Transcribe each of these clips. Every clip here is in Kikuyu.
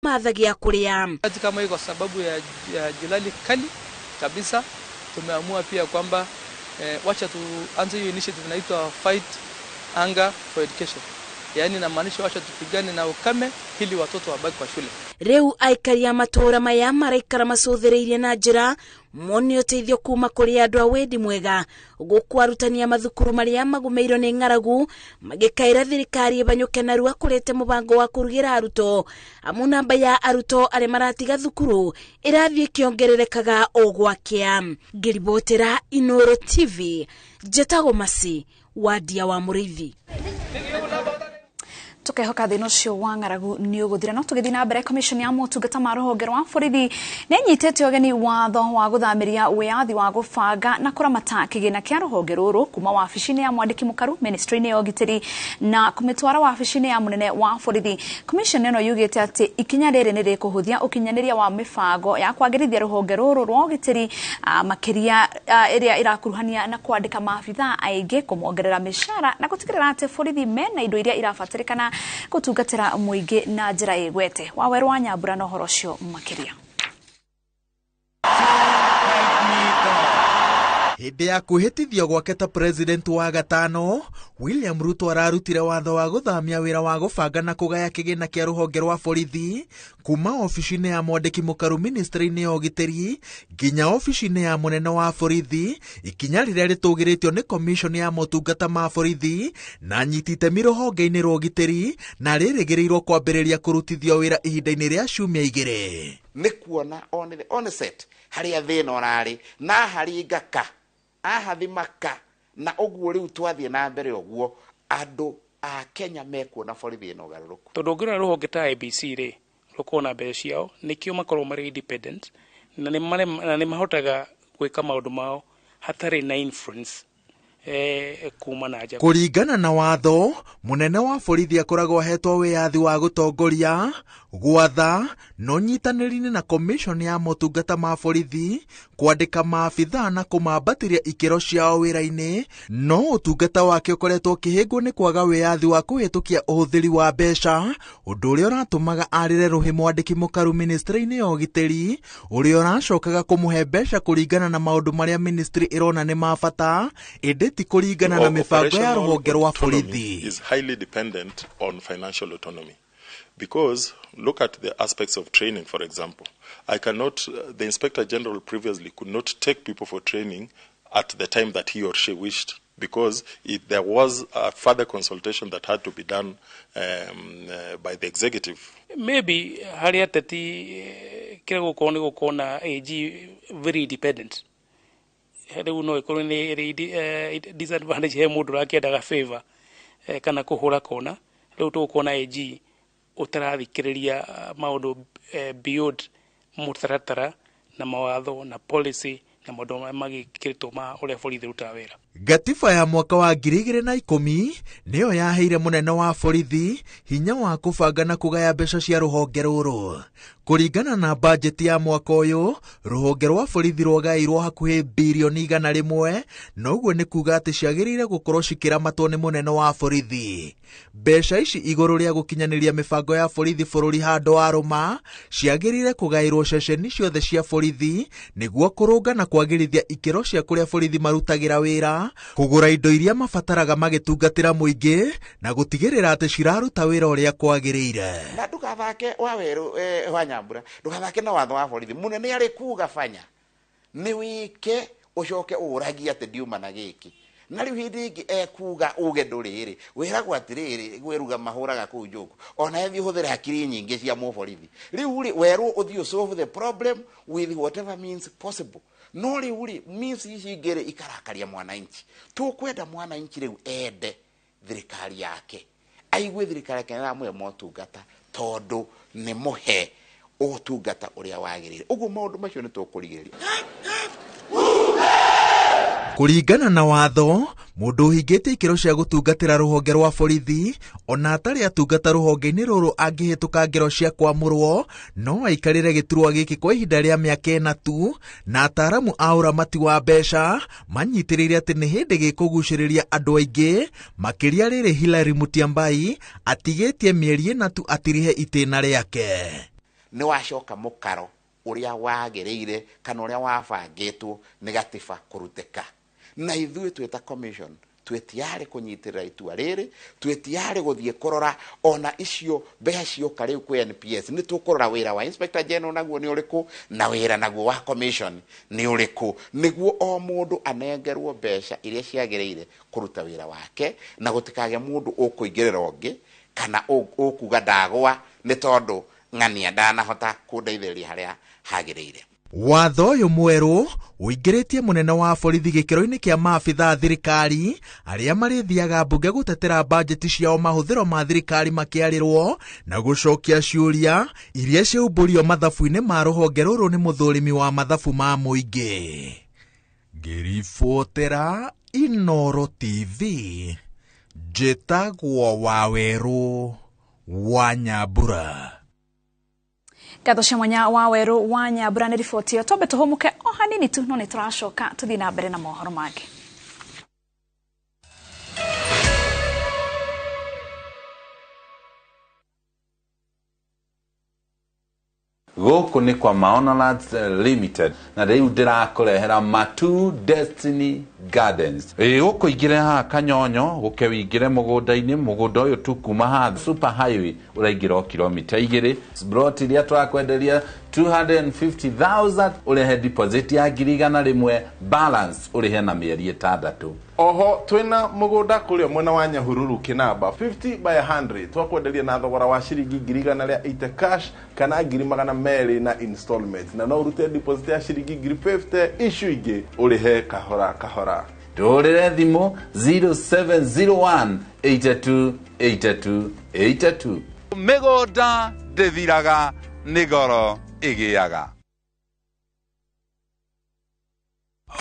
Matha gĩa kũrĩa. Wakati kama hii kwa sababu ya jua kali kabisa, tumeamua pia kwamba wacha tuanze hiyo initiative inaitwa Fight Hunger for Education. Yaani inamaanisha wacha tupigane na ukame ili watoto wabaki kwa shule. Rĩu aikari a matũũra maya maraikara macũthĩrĩirie na njĩra mone ũteithio kuma kũrĩ andũ a wendi mwega, gũkũ arutani a mathukuru marĩa magũmĩirwo nĩ ng'aragu magĩkaĩra thirikari ĩbanyũke narua kũrete mũbango wa kũrugĩra arutwo, amu namba ya arutwo arĩa maratiga thukuru ĩrathiĩ ĩkĩongererekaga o gwakĩa. Ngĩribotera Inooro TV, njetagwo Masi Wandia wa Mũrĩithi. Tukehoka thina ucio wa ng'aragu ni uguthira. No tugithii na mbere, commission ya motungata ma ruhonge rwa borithi nĩ ĩnyitĩte ũgeni watho wa gũthamĩria wĩyathi wa gũbanga na kũramata kĩgĩna kĩa rũhonge rũrũ kuma wabici-inĩ ya mwandĩki mũkaru ministry-inĩ ya ũgitĩri na kũmĩtwara wabici-inĩ ya mũnene wa borithi. Commission ĩno yugĩte atĩ ikinya rĩrĩ nĩ rĩkũhũthia ũkinyanĩria wa mĩbango ya kwagĩrithia rũhonge rũrũ rwa ũgitĩri, makĩria ĩrĩa ĩrakuruhania na kwandĩka maabithaa aingĩ, kũmongerera mĩcara na gũtigĩrĩra atĩ borithi mena indo iria irabatarĩkana gũtungatĩra mũingĩ na njĩra ĩgwete. Waweru wa Nyambura na ũhoro ũcio makĩria. Hĩndĩ ya kwĩhĩtithio gwake ta president wa gatano, William Ruto ararutire watho wa gũthamia wĩra wa gũbanga na kũgaya kĩgĩna kĩa rũhonge rwa borithi kuma obici-inĩ ya mwandĩki mũkaru ministry-inĩ ya ũgitĩri nginya obici-inĩ ya mũnene wa borithi, ikinya rĩrĩa rĩtũgĩrĩtio nĩ commission ya motungata ma borithi na anyiti itemi rũhonge-inĩ rwa ũgitĩri, na rĩrĩgĩrĩirwo kwambĩrĩria kũrutithio wĩra ihinda-inĩ rĩa ciumia 2. Nĩ kuona on the onset harĩa thĩna ũrarĩ na haringa ka ahathima ka na ũguo rĩu twathiĩ na mbere ũguo andũ a Kenya mekuona borithi ĩna ũgarũrũku. Tondũ ũngĩrora rũhonge ta IEBC rĩ, rũkoragwo na mbeca ciao, nĩkĩo makoragwo marĩ independent na nĩ mahotaga gwĩka maũndũ mao hatarĩ na influence kuma na nja. Kũringana na watho, mũnene wa borithi akoragwo ahetwo wĩyathi wa gũtongoria, gwatha na ũnyitanĩri-inĩ na commission ya motungata ma borithi, kwandĩka maabithaa na kũmambatĩria ikĩro ciao wĩra-inĩ, no ũtungata wake ũkoretwo ũkĩhĩngwo nĩ kwaga wĩyathi wa kũhĩtũkia ũhũthĩri wa mbeca, ũndũ ũrĩa ũratũmaga arĩre rũhĩ mwandĩki mũkaru ministry-inĩ ya ũgitĩri, ũrĩa ũracokaga kũmũhe mbeca kũringana na maũndũ marĩa ministry ĩrona nĩ ma bata, ĩndĩ ti kũringana na mĩbango ya rũhonge rwa borithi. Is highly dependent on financial autonomy. Because look at the aspects of training, for example. I cannot, the Inspector General previously could not take people for training at the time that he or she wished, because there was a further consultation that had to be done by the executive. Maybe harĩa ateti kĩrĩa gũkorwo nĩ gũkorwo na AG very independent, rĩu no ĩkorwo nĩ ĩrĩ disadvantage he mũndũ ũrakĩendaga favor kana kũhũra kona. Rĩu tũgũkorwo na AG ũtarathikĩrĩria maũndũ beyond mũtaratara na mawatho na policy na maũndũ marĩa magĩkĩrĩtwo ma ũrĩa borithi ĩrutaga wĩra. Gatiba ya mwaka wa 2010 nĩyo yaheire mũnene wa borithi hinya wa kũbanga na kũgaya mbeca cia rũhonge rũrũ. Kũringana na bajeti ya mwaka ũyũ, rũhonge rwa borithi rwagaĩirwo hakuhĩ birioni 100, na ũguo nĩ kuga atĩ ciagĩrĩire gũkorwo cikĩramatwo nĩ mũnene wa borithi. Mbeca ici igũrũ rĩa gũkinyanĩria mĩbango ya borithi bũrũri handũ warũma, ciagĩrĩire kũgaĩrwo ceceni ciothe cia borithi nĩguo kũrũnga na kwagĩrithia ikĩro cia kũrĩa borithi marutagĩra wĩra, kũgũra indo iria mabataraga magĩtungatĩra mũingĩ na gũtigĩrĩra atĩ ciraruta wĩra ũrĩa kwagĩrĩire. Na ndũgathake wa werũ wa Nyambura, ndũgathake na watho wa borithi. Mũnene arĩ kuga banya nĩ wĩke ũcoke ũragie atĩ ndiuma na gĩkĩ, na rĩu hĩndĩ ĩngĩ ekuga uge ndũrĩrĩ wĩragwo atĩrĩrĩ gwĩruga mahũraga kũu njũkũ ona ethiĩ ũhũthĩre hakiri nyingĩ cia mũborithi. Rĩu rĩ werwo ũthiĩ solve the problem with whatever means possible, no rĩu rĩ means ici ingĩ rĩ ikarakaria mwananchi. Tũkwenda mwananchi rĩu ende thirikari yake, aigue thirikari yake nĩramũhe motungata tondũ nĩ mũhe ũtungata ũrĩa wagĩrĩire. Ũguo maũndũ macio nĩ tũkũrigĩrĩria. Kũringana na watho, mũndũ ũhingĩtie ikĩro cia gũtungatĩra rũhonge rwa borithi ona atarĩ atungata rũhonge-inĩ rũrũ angĩhĩtũka ngero cia kwamũrwo no aikarĩre gĩturwa gĩkĩ kwa ihinda rĩa mĩaka 4 tu, na ataaramu a ũramati wa mbeca manyitĩrĩire atĩ nĩ hĩndĩ gĩkũgucĩrĩria andũ aingĩ, makĩria rĩrĩ Hilary Mutyambai atigĩtie mĩeri 4 tu atirihe itĩna rĩake. Nĩ wacoka mũkaro ũrĩa wagĩrĩire kana ũrĩa wabangĩtwo nĩ gatiba kũrutĩka. Na ithuĩ twĩ ta commission twĩ tayari kũnyitĩrĩra itua rĩrĩ, twĩ tayari gũthiĩ kũrora ona icio mbeca cioka rĩu kwĩ NPS, nĩ tũkũrora wĩra wa Inspector General naguo nĩ ũrĩkũ na wĩra naguo wa commission nĩ ũrĩkũ, nĩguo o mũndũ anengerwo mbeca iria ciagĩrĩire kũruta wĩra wake, na gũtikagĩa mũndũ ũkũingĩrĩra ũngĩ kana ũkuga ndagwa nĩ tondũ ng'ania ndanahota kũndeithĩrĩria harĩa hagĩrĩire. Watho ũyũ mwerũ ũingĩrĩtie mũnene wa borithi gĩkĩro-inĩ kĩa maabitha a thirikari arĩa marĩthiaga mbunge gũtetera bajeti ciao mahũthĩro ma thirikari makĩarĩrwo na gũcokia ciũria iria ciaumbũrio mathabu-inĩ ma rũhonge rũrũ nĩ mũthũrimi wa mathabu ma mũingĩ. Ngĩribotera Inoro TV, njĩtagwo Wawerũ wa Nyambura. Ngatho cia mwanya Wawerũ wa Nyambura nĩ riboti ĩyo. Twambe tũhũmũke o hanini tu, no nĩ tũracoka tũthiĩ na mbere na mohoro mangĩ. Gũkũ nĩ kwa Maono Lands Limited, na rĩu ndĩrakũrehera Matu Destiny Gardens. Gũkũ ingĩre haha Kanyonyo, gũke wĩingĩre mũgũnda-inĩ, mũgũnda ũyũ tu kuma haha super highway ũraingĩra o kilomita 2. Plot iria tũrakwenderia 250,000, ũrehe deposit ya 100,000, balance ũrĩhe na mĩeri 6. Oho twina mũgũnda kũrĩa mwena wa Nyahururu Kinamba 50 by 100 twakwenderia na thogora wa ciringi 180 cash kana 200 na installment, na no ũrute deposit ya ciringi 50, icio ingĩ ũrĩhe kahora kahora. Tũhũrĩre thimũ 0701 82 82 82. Mĩgũnda ndĩthiraga, nĩ goro ĩgĩaga.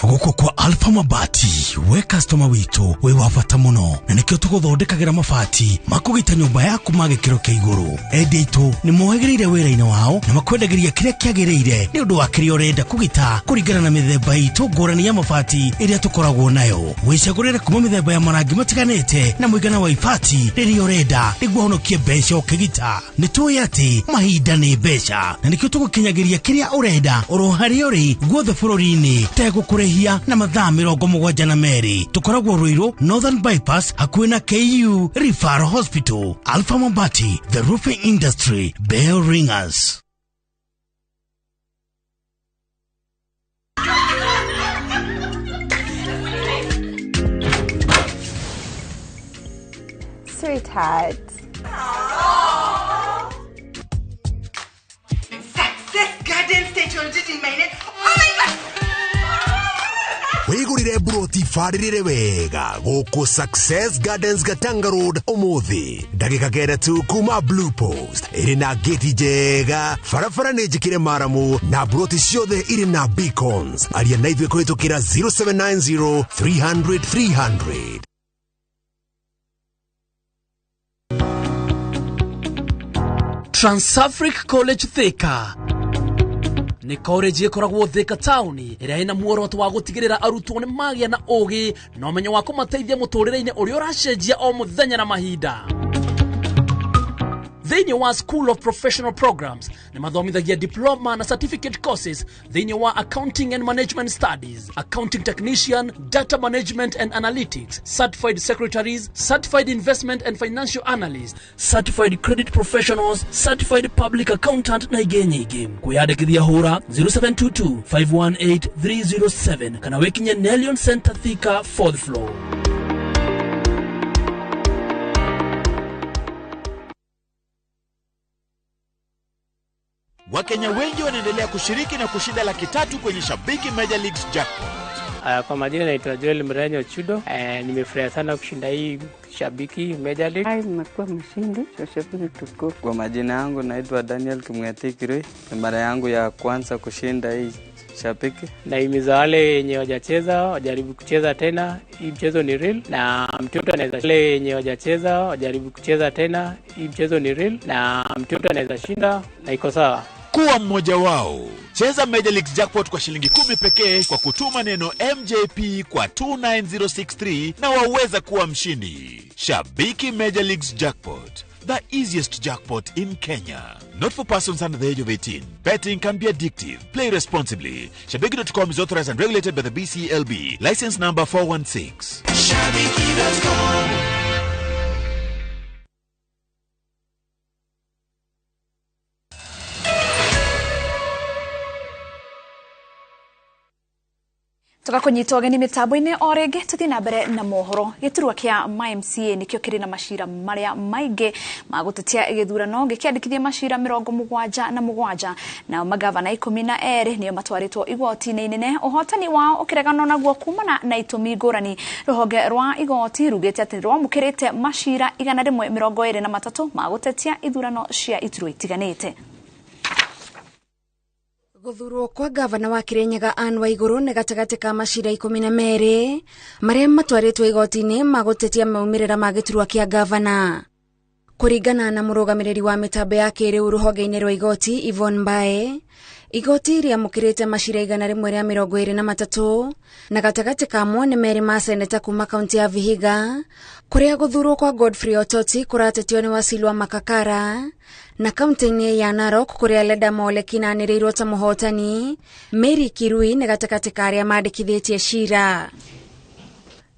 Gũkũ kwa Alpha Mabati, we customer witũ wĩ wa bata mũno, na nĩkĩo tũgũthondekagĩra mabati ma kũgita nyũmba yaku ma gĩkĩro kĩa igũrũ. Endia aitũ nĩ mohĩgĩrĩire wĩra-inĩ wao na makwendagĩria kĩrĩa kĩagĩrĩire nĩ ũndũ wa kĩrĩa ũrenda kũgita kũringana na mĩthemba itũ ngũrani ya mabati ĩrĩa tũkoragwo nayo. Wĩcagũrĩre kuma mĩthemba ya marangi matiganĩte na mũigana wa ibati rĩrĩa ũrenda nĩguo ũhonokie mbeca ũkĩgita. Nĩ tũĩ atĩ mahinda nĩ mbeca, na nĩkĩo tũgũkinyagĩria kĩrĩa ũrenda oro harĩa ũrĩ guothe bũrũri-inĩ tegũkũrĩhia na mathaa 72. Tũkoragwo Ruiru Northern Bypass hakuhĩ na KU Referral Hospital. Alpha Mabati, the roofing industry bell ringers. Sweetheart. Success Garden Station did my name. Oh my God! Wigurire buroti barĩrĩre wega gũkũ Success Gardens Gatanga Road ũmũthĩ, ndagĩka 9 tu kuma Blue Post. Ĩrĩ na gĩti njega, barabara nĩ njĩkĩre maramu na buroti ciothe irĩ na beacons. Aria na ithuĩ kũhĩtũkĩra 0790 300 300. Transafric College Thika nĩ college ĩkoragwo Thika town ĩrĩa ĩna muoroto wa gũtigĩrĩra arutwo nĩ magĩa na ũgĩ na ũmenyo wa kũmateithia mũtũrĩre-inĩ ũrĩa ũracenjia o mũthenya na mahinda. Thĩinĩ wa School of Professional Programs nĩ mathomithagia diploma na certificate courses thĩinĩ wa Accounting and Management Studies, Accounting Technician, Data Management and Analytics, Certified Secretaries, Certified Investment and Financial Analyst, Certified Credit Professionals, Certified Public Accountant na ingĩ nyingĩ. Kwĩyandĩkithia hũra 0722 518 307 kana wĩkinye Nelion Center Thika 4th floor. Wakenya wengi wanaendelea kushiriki na kushinda 300,000 kwenye Shabiki Major Leagues Jackpot. Kwa majina naitwa Joel Mrenyo Chudo. Nimefurahi sana kushinda hii Shabiki Major League. Nimekuwa mshindi wa Shabiki tukufu. Kwa majina yangu naitwa Daniel Kimweti Kirui. Ni mara yangu ya kwanza kushinda hii Shabiki. Nahimiza wale wenye hawajacheza wajaribu kucheza tena. Hii mchezo ni real na mtoto anaweza. Wale wenye hawajacheza wajaribu kucheza tena. Hii mchezo ni real na mtoto anaweza shinda na iko sawa. Kuwa mmoja wao. Cheza Major League Jackpot kwa shilingi 10 pekee kwa kutuma neno MJP kwa 29063 na waweza kuwa mshindi. Shabiki Major Leagues Jackpot, The easiest jackpot in Kenya. Not for persons under the age of 18. Betting can be addictive. Play responsibly. Shabiki.com is authorized and regulated by the BCLB. License number 416. Shabiki.com. Tugakunyita ũgeni mĩtambo-inĩ o rĩngĩ tũthiĩ na mbere na mohoro. Gĩturwa kĩa MMCA nĩkĩo kĩrĩ na macira marĩa maingĩ ma gũtetia gĩthurano gĩkĩandĩkithia macira 77 nao magavana 12 nĩo matwarĩtwo igoti-inĩ inene, ũhotani wao ũkĩreganwo naguo kumana na itũmi ngũrani. Rũhonge rwa igoti rugĩte atĩ rwamũkĩrĩte macira 123 ma gũtetia ithurano cia iturwa itiganĩte. Gũthurwo kwa gavana wa Kirinyaga Anne Waiguru nĩ gatagatĩ ka macira 12 marĩa matwarĩtwo igoti-inĩ ma gũtetia maumĩrĩra ma gĩturwa kĩa gavana. Kũringana na mũrũgamĩrĩri wa mĩtambo ya kĩrĩu rũhonge-inĩ rwa igoti Yvonne Mbae, igoti rĩamũkĩrĩte macira 123 na gatagatĩ kamo nĩ merĩ ma seneta kuma kaunti ya Vihiga kũrĩa gũthurwo kwa Godfrey Ototi kũratetio nĩ Wasilwa Makakara, na kaunti-inĩ ya Narok kũrĩa Leda Molekina anĩrĩirwo ta mũhotani, Mary Kirui nĩ gatagatĩ ka arĩa mandĩkithĩtie cira.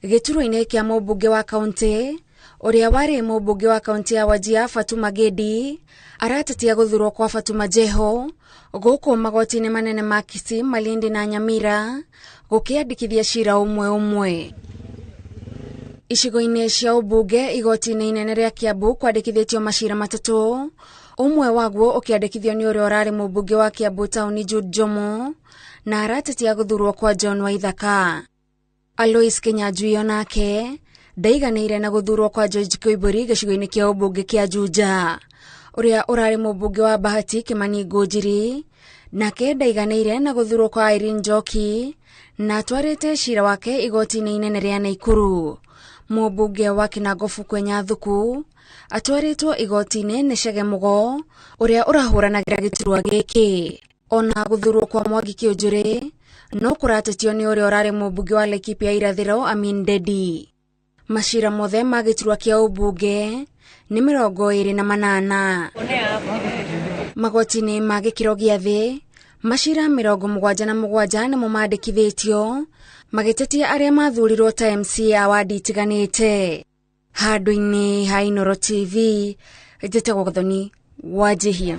Gĩturwa-inĩ kĩa mũmbunge wa kaunti ũrĩa warĩ mũmbunge wa kaunti ya Wajir Fatuma Gedi aratetia gũthurwo kwa Fatuma Jeho gũkũ magoti-inĩ manene ma Kisii, Malindi na Nyamira gũkĩandĩkithia cira ũmwe ũmwe. Icigo-inĩ cia ũmbunge igoti-inĩ inene rĩa Kiambu kwandĩkithĩtio macira 3, ũmwe waguo ũkĩandĩkithio nĩ ũrĩa ũrarĩ mũmbunge wa Kiambu taũni Jude Jomo na aratetia gũthurwo kwa John Waithaka. Alois Kinyanjui onake ndaiganĩire na gũthurwo kwa George Koimburi gĩcigo-inĩ kĩa ũmbunge kĩa Juja. Ũrĩa ũrarĩ mũmbunge wa Bahati Kimani Ngũnjiri nake ndaiganĩire na gũthurwo kwa Irene Njoki na atwarĩte cira wake igoti-inĩ inene rĩa Naikuru. Mũmbunge wa Kinango Kwenya Thuku atwarĩtwo igoti-inĩ nĩ Chege Mugo ũrĩa ũrahũranagĩra gĩturwa gĩkĩ. Ona gũthurwo kwa Mwangi Kĩũnjũrĩ no kũratetio nĩ ũrĩa ũrarĩ mũmbunge wa Laikipia Irathĩro Amin Dedi. Macira mothe ma gĩturwa kĩa ũmbunge nĩ 28. Magoti-inĩ ma gĩkĩro gĩa thĩ macira 77 nĩmo mandĩkithĩtio magĩtetia arĩa mathurirwo ta MCA a wadi itiganĩte. Handũ-inĩ ha Inooro TV, njĩtagwo Gathoni Wanjihia.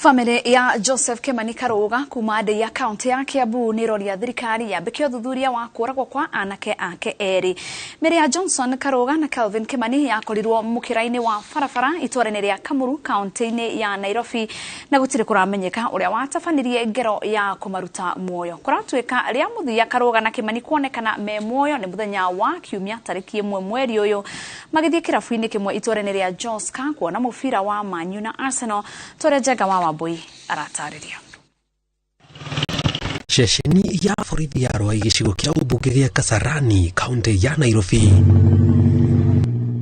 Famĩlĩ ya Joseph Kimani Karuga kuma Ndeiya kaunti ya Kiambu nĩ ĩroria thirikari yambĩke ũthuthuria wa kũragwo kwa anake ake erĩ. Mĩrĩ ya Johnson Karuga na Kelvin Kimani yakorirwo mũkĩra-inĩ wa barabara itũũra-inĩ rĩa Kamuru kaunti-inĩ ya Nairobi na gũtirĩ kũramenyeka ũrĩa watabanirie ngero ya kũmaruta muoyo. Kũratuĩka rĩa mũthia Karuga na Kimani kuonekana me muoyo nĩ mũthenya wa Kiumia tarĩki 1 mweri ũyũ magĩthiĩ kĩrabu-inĩ kĩmwe itũũra-inĩ rĩa Joska kuona mũbira wa Man U na Arsenal. Tũrĩa Njenga wa Wambui aratarĩria. Ceceni ya borithi ya Ruai gĩcigo kĩa ũmbunge gĩa Kasarani kaunti ya Nairobi,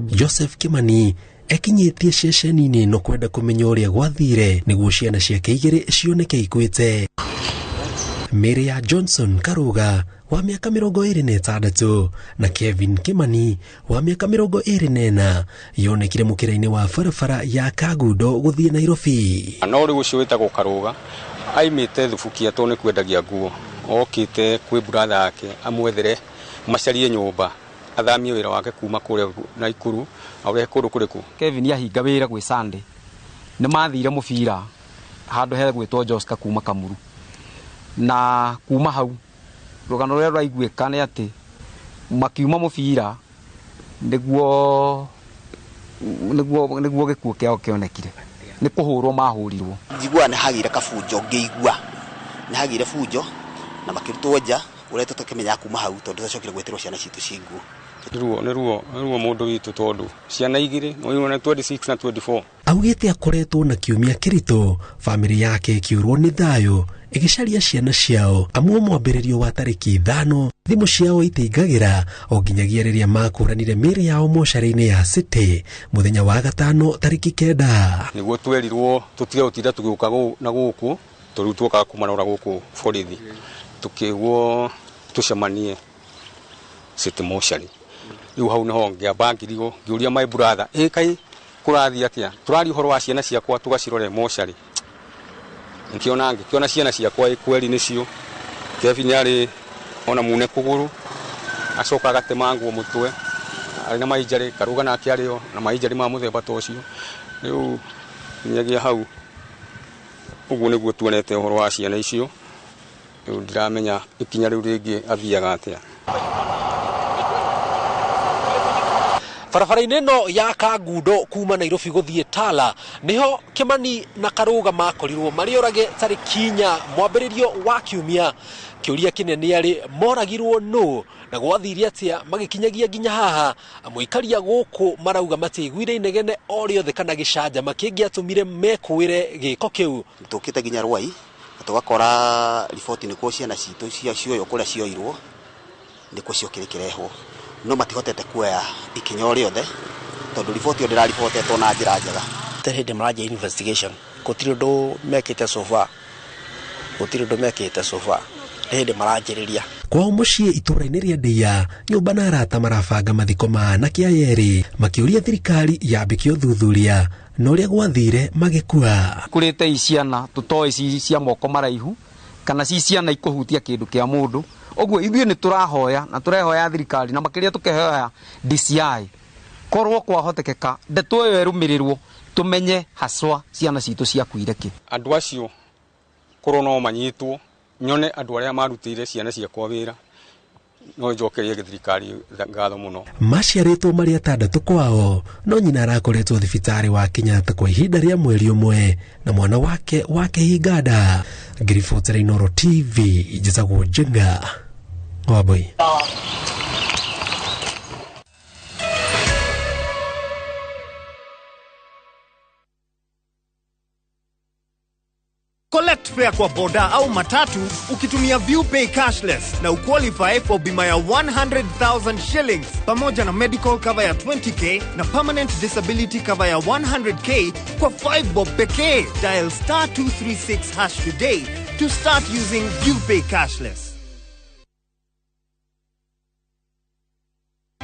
Joseph Kimani ekinyĩtie ceceni-inĩ ĩno kwenda kũmenya ũrĩa gwathire nĩguo ciana ciake igĩrĩ cioneke ikuĩte. Mĩrĩ ya Johnson Karuga wa mĩaka 26 na Kevin Kimani wa mĩaka 24 yonekire mũkĩra-inĩ wa barabara ya Kagundo gũthiĩ Nairobi. No rĩu ũcio wĩtagwo Karuga aimĩte Thubukia tondũ nĩ kwendagia nguo, okĩte kwĩ brother yake amwethere macarie nyũmba athamie wĩra wake kuma kũrĩa Naikuru aũrehe kũndũ kũrĩkũ. Kevin ahinga wĩra gwĩ Sunday nĩ mathire mũbira handũ he gwĩtwo Joska kuma Kamuru, na kuma hau rũgano rũrĩa rũraiguĩka nĩ atĩ makiuma mũbira nĩguo gĩkuũ kĩao kĩonekire, nĩ kũhũrwo mahũrirwo. Njiguaga nĩ hagĩire kabunjo, ngĩigua nĩ hagĩire bunjo na makĩrutwo nja ũrĩa tũtakĩmenyaga kuma hau tondũ twacokire gwĩtĩrwo ciana citũ ciĩ nguo. Nĩ ruo mũndũ witũ tondũ ciana igĩrĩ no 26 na 24. Augĩte akoretwo na kiumia kĩritũ, bamĩrĩ yake ĩkĩũrwo nĩ thayũ ĩgĩcaria ciana ciao amu mwambĩrĩrio wa tarĩki 5 thimũ ciao itiingagĩra o nginyagia rĩrĩa makũranire mĩĩrĩ yao mocarĩ-inĩ ya City mũthenya wa gatano tarĩki 9. Nĩguo twerirwo tũtige gũtinda tũgĩũka na gũkũ tondũ rĩu tuokaga kũmarora gũkũ borithi tũkĩgwo tũcemanie City mocarĩ. Rĩu hau nĩho ngĩamba ngirigwo ngĩũria my brother, ĩ kaĩ kũrathiĩ atĩa? Tũraria ũhoro wa ciana ciakwa tũgacirore mocarĩ. Ngĩkiona ciana ciakwa ĩ kweri nĩcio. Kevin arĩ ona mune kũgũrũ, acoka agatemangwo mũtwe, arĩ na mainjarĩ, Karũga nake arĩ o na mainjarĩ ma mũthemba ta ũcio. Rĩu nginyagia hau ũguo nĩguo tuonete ũhoro wa ciana icio. Rĩu ndiramenya ikinya rĩu rĩngĩ athiaga atĩa. Barabara-inĩ ĩno ya Kangundo kuma Nairobi gũthiĩ Tala niho Kimani na Karũga makorirwo marĩ orage tarĩki 4 mwambĩrĩrio wa kiumia. Kĩũria kĩnene arĩ moragirwo nũ na gwathire atĩa magĩkinyagia nginya haha. Mũikaria gũkũ marauga matiaiguire inegene o rĩothe kana gĩcanjama kĩngĩatũmire mekũĩre gĩko kĩu. Tũkĩte nginya Rwai na tũgakora riboti nĩkuo ciana citũ cioywo kũrĩa cioirwo nĩkuo ciokire ikĩrehwo, no matihotete kuoya ikinya o rĩothe tondũ riboti ĩyo ndĩraribotetwo na njĩra njega. Hĩndĩ maranjia investigation gũtirĩ ũndũ mekĩte so far, gũtirĩ ũndũ mekĩte so far, nĩ hĩndĩ maranjĩrĩria. Kwao mũciĩ itũũra-inĩ rĩa Ndĩa, nyũmba na arata marabanga mathiko ma anake aya erĩ makĩũria thirikari yambĩke ũthuthuria na ũrĩa gwathire magĩkua. Kũrĩte i ciana tũtoĩ ci cia moko maraihu kana ci ciana ikũhutia kĩndũ kĩa mũndũ. Ũguo ithuĩ nĩ tũrahoya na tũrehoya thirikari na makĩria tũkehoya DCI korwo kwahotekeka ndeto ĩyo ĩrũmĩrĩrwo tũmenye haswa ciana citũ ciakuire kĩ. Andũ acio korwo no manyitwo nyone andũ arĩa marutĩire ciana ciakwa wĩra no njokerie thirikari ngatho mũno. Maciarĩtwo marĩ atandatũ kwao, no nyina arakoretwo thibitarĩ wa Kenyatta kwa ihinda rĩa mweri ũmwe na mwana wake wa kĩhinganda. Ngĩribotera Inooro TV, njĩtagwo Njenga Wambui. Collect fare kwa boda au matatu ukitumia ViewPay cashless na uqualify for bima ya 100,000 shillings pamoja na medical cover ya 20k na permanent disability cover ya 100k kwa 5 bob pekee. Dial star 236 hash today to start using ViewPay cashless.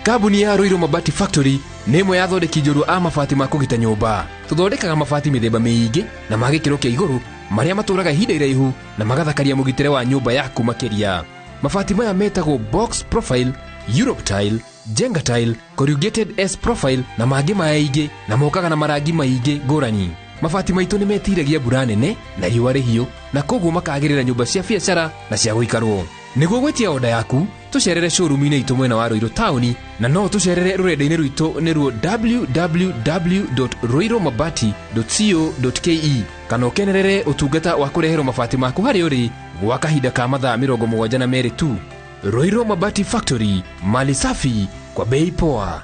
Kambuni ya Ruiru Mabati Factory nĩ ĩmwe ya athondeki njorua a mabati ma kũgita nyũmba. Tũthondekaga mabati mĩthemba mĩingĩ na ma gĩkĩro kĩa igũrũ marĩa matũraga ihinda iraihu na magathakaria mũgitĩre wa nyũmba yaku makĩria. Mabati maya metagwo box profile, Europe tile, Jenga tile, corrugated S profile na mangĩ maingĩ na mokaga na marangi maingĩ ngũrani. Mabati maitũ nĩ metiragia mbura nene na riũa rĩhiũ na koguo makagĩrĩra nyũmba cia biacara na cia gũikarwo. Nĩguo gwĩtia oda yaku tũcerere showroom-inĩ itũ mwena wa Ruiru taũni na no tũcerere rũrenda-inĩ rwitũ nĩruo www.ruirumabati.co.ke kana ũkenerere ũtungata wa kũreherwo mabati maku harĩa ũrĩ gwa kahinda ka mathaa 72 tu. Ruiru Mabati Factory, mali safi kwa bei poa.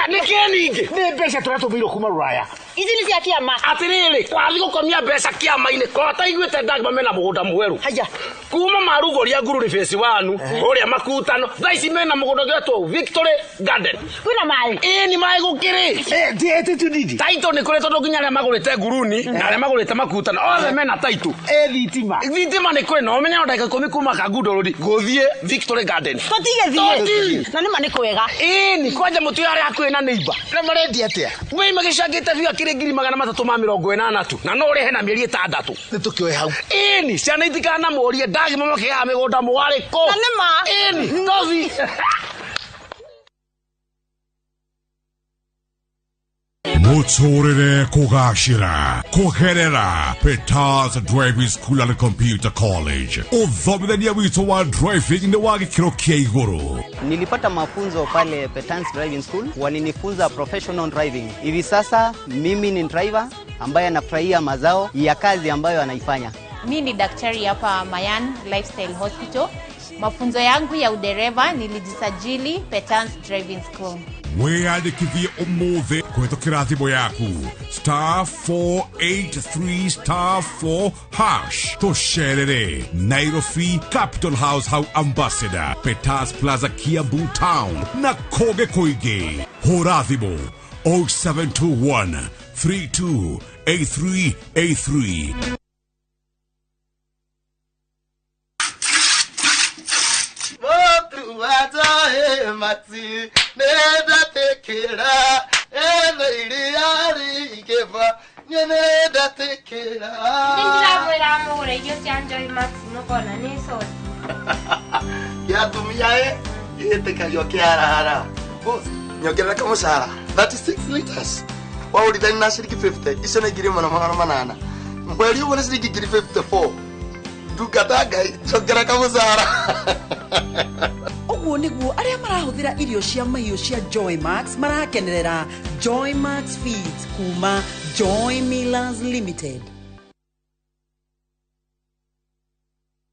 Nĩ mbeca tũratũmĩirwo kuma Rũraya. Ici nĩ cia kĩama. Atĩrĩrĩ, twathiĩ gũkomia mbeca kĩama-inĩ ko taiguĩte ndagima mena mũgũnda mwerũ. Haya. Kuma marugũria Ngururi phase 1 kũrĩa Makutano, thaa ici mena mũgũnda ũgetwo Victory Garden. Kwĩna maĩ? Ĩĩ nĩ maĩ gũkĩrĩ. Taitũ nĩ kũrĩ tondũ nginya arĩa magũrĩte Nguruni na arĩa magũrĩte Makutano othe mena taitũ. Thitima. Thitima nĩ kũrĩ na ũmenye no ndagĩka 10 kuma Kangundo Road gũthiĩ Victory Garden. Tũtigĩthiĩ. Na nĩ ma nĩ kwega. Ĩĩ ni kwanja mũtu arĩa hakuhĩ na neighbor. Na marendia atĩa? Wei magĩcangĩte biũ akĩrĩ 380 tu na no ũrĩhe na mĩeri 6. Nĩ tũkĩoe hau. Ĩni ciana itikanamũrie ndagima makĩgaga mĩgũnda mũwarĩ kũ. Na nĩ ma. Ĩni tothi. Mũtũrĩre kũgacĩra kũgerera Peters Driving School and Computer College. Ũthomithania witũ wa driving nĩ wa gĩkĩro kĩa igũrũ. Nilipata mafunzo pale Peters Driving School, walinifunza professional driving. Hivi sasa mimi ni driver ambaye anafurahia mazao ya kazi ambayo anaifanya. Mimi ni daktari hapa Mayan Lifestyle Hospital. Mafunzo yangu ya udereva nilijisajili Peters Driving School. Wĩyandĩkithie ũmũthĩ kũhĩtũkĩra thimũ yaku star 483 star 4 hash. Tũcerere Nairobi Capital House hau Ambassador, Peters Plaza Kiambu Town na kũngĩ kũingĩ. Hũra thimũ 0721 328383. Niĩ nĩndetikĩra. Nĩndĩramwĩra amũgũre irio cia Joy Max mũkona nĩ soda. Kĩa atumia ĩ gĩtĩkagio kĩarara. Boss, nyongerera kamũcara 36 liters. Waũrithania na ciringi 50, icio nĩ 1800. Mweri ũmwe nĩ ciringi 54,000. Ndungata Ngai, njongera kamũcara. Ũguo nĩguo arĩa marahũthĩra irio cia mahiũ cia Joy Max marakenerera Joy Max Feeds kuma Joy Millers Limited.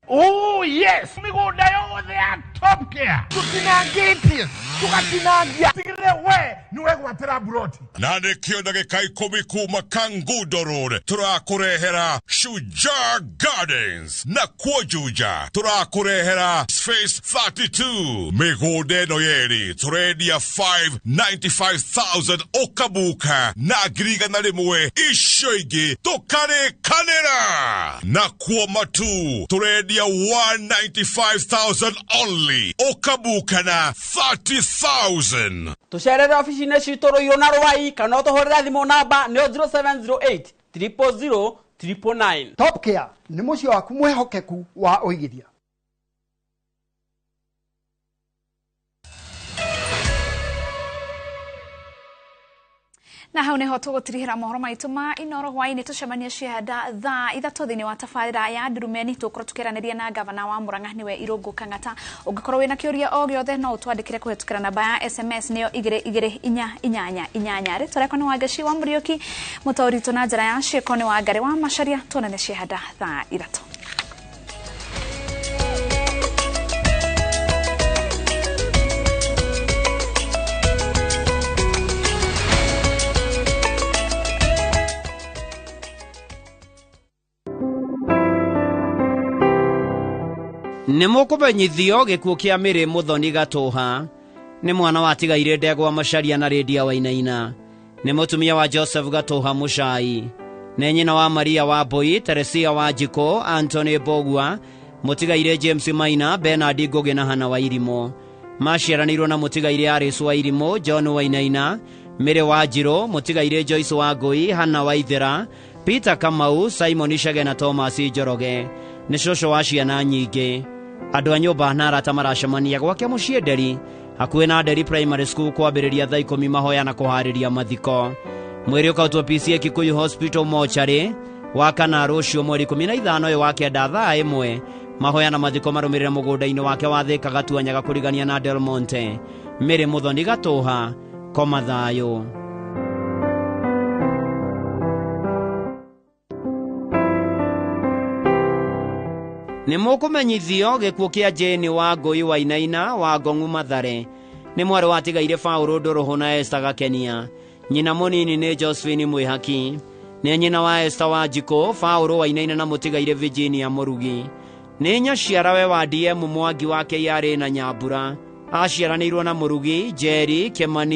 Oh yes, mĩgũnda yothe ya Top Care tũtinangĩtie tũgatinangia tigĩrĩre we nĩwe gwatĩra mburoti. Na nĩkĩo ndagĩka 10 kuma Kangundo Road tũrakũrehera Shujaa Gardens, na kuo Juja tũrakũrehera Space 32. Mĩgũnda ĩno yerĩ tũrendia 595,000 ũkabuka na 100,000, icio ingĩ tũkarĩkanĩra. Na kuo Matu tũrendia 195,000 only, ũkabuka na 30,000. Tũcerere obici-inĩ citũ Rũirũ na Rwai kana ũtũhũrĩre thimũ namba nĩyo 0708 000 999. Top Care nĩ mũciĩ waku mwĩhokeku wa ũigithia. Na hau niho tũgũtirihĩra mohoro maitũ ma Inoro hwaĩ-inĩ. Tũcemanie cianda thaa 3 thĩinĩ wa tabarĩra ya Ndurumeni. Tũgũkorwo tũkĩaranĩria na gavana wa Murang'a nĩwe Irũngũ Kang'ata. Ũngĩkorwo wĩna kĩũria o gĩothe no ũtwandĩkĩre kũhetũkĩra namba ya SMS nĩyo 22488. Rĩtwa rĩakwa nĩ Wangeci wa Mũriũki, mũtaũri witũ na njĩra ya ciĩko nĩ Wangari wa Macharia. Tuonane cianda thaa 3. Nĩ mũkũmenyithio gĩkuũ kĩa Mĩrĩ Mũthoni Gatũha, nĩ mwana watigaire Ndegwa Macharia na Rĩndia Wainaina, nĩ mũtumia wa Joseph Gatũha Mũcai, nĩ nyina wa Maria wa Mbui, Teresia wa Njikũ, Anthony Mbogua, mũtigaire James Maina, Bernard Ngũgĩ na Hana wa Irimũ. Maciaranĩirwo na mũtigaire Aris wa Irimũ, John Wainaina, Mĩrĩ wa Njirũ, mũtigaire Joyce wa Ngũi, Hana wa Ithera, Peter Kamau, Simon Chege na Thomas Njoroge. Nĩ cũcũ wa ciana nyingĩ. Andũ a nyũmba na arata maracemania gwake mũciĩ Nderi, hakuhĩ na Nderi Primary School, kwambĩrĩria thaa 10 mahoya na kũharĩria mathiko. Mwĩrĩ ũkautwo PCA Kikuyu Hospital mochari wa kana rũciũ mweri 15 ũyũ wa kenda thaa 1. Mahoya na mathiko marũmĩrĩre mũgũnda-inĩ wake wa Thĩka Gatuanyaga kũrigania na Del Monte. Mĩrĩ Mũthoni Gatũha, koma thayũ. Nĩ mũkũmenyithio gĩkuũ kĩa Jane wa Ngũi Wainaina wa Ngong'u Mathare, nĩ mwarĩ watigaire Paũlũ Ndũrũhũ na Esther Gakenia. Nyina mũnini nĩ Josephine Mwĩhaki, nĩ nyina wa Esther wa Njikũ, Paũlũ Wainaina na mũtigaire Virginia Mũrugi. Nĩ nyaciarawe wa DM Mwangi wa KRA na Nyambura. Aciaranĩirwo na Mũrugi, Njeri, Kĩmani.